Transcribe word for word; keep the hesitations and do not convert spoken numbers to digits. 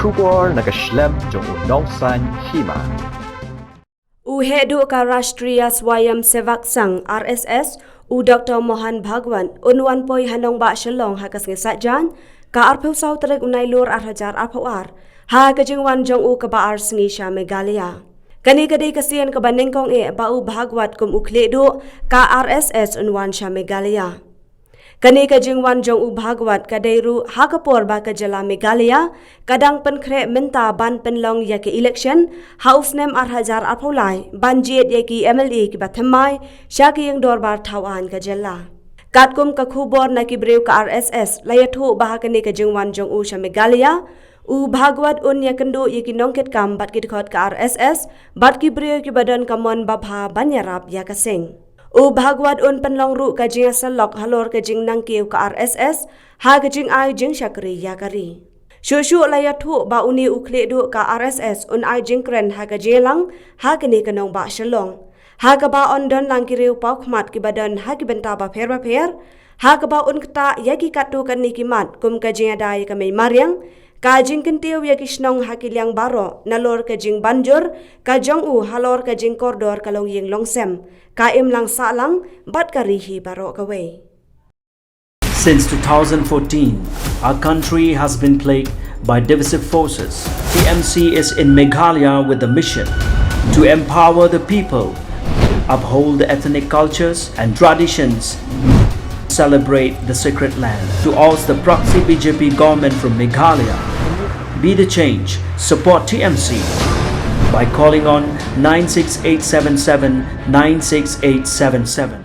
Khubor na ka shlem jong u Nongsaiñ Hima. U heh duh ka Rashtriya Swayamsevak Sangh, R S S, u Doktor Mohan Bhagwat, un wan poi ha nongbah Shillong ha ka sngi Saitjaiñ, ka arphew saw tarik u Nailur ar hajar arphew ar, ha ka jingwan jong u kaba ar sngi sha Meghalaya. Kane ka dei ka sien kaba nyngkong eh ba u Bhagwat kum u khlieh duh ka R S S un wan sha Meghalaya. Kane ka jingwan jong u Bhagwat ka dei ruh ha ka por ba ka jylla Meghalaya ka dang pynkhreh mynta ban pynlong ïa ka election ha u snem ar hajar arphew lai ban jied ïa ki M L A kiba thymmai sha ka ïing dorbar thaw aiñ ka jylla. Katkum ka khubor na ki briew ka R S S la ïathuh ba ha kane ka jingwan jong u sha Meghalaya, u Bhagwat un ïakynduh ïa ki nongkitkam bad ki dkhot ka R S S bad ki briew kiba don ka mon babha ban ïarap ïa ka seng. U Bhagwat un pynlong ruh ka jingïasyllok halor ka jingnang kiew ka R S S ha ka jingai jingshakri ïa ka ri. Shuh shuh la ïathuh ba une u khlieh duh ka R S S un ai jingkren ha ka jingïalang ha kane ka nongbah Shillong, ha kaba yn don lang ki riew paw khmat kiba don ha ki bynta bapher bapher, ha kaba un ktah ïa ki katto katne ki mat kum ka jingïada ïa ka mei mariang, ka jingkyntiew ïa ki shnong ha ki liang baroh nalor ka jingbanjur ka jong u halor ka jingkordor ka longïing longsem, ka imlang sahlang bad ka ri hi baroh kawei. Since two thousand fourteen, our country has been plagued by divisive forces. T M C is in Meghalaya with the mission to empower the people, uphold the ethnic cultures and traditions, celebrate the sacred land. To oust the proxy B J P government from Meghalaya, be the change, support T M C by calling on nine six eight seven seven nine six eight seven seven.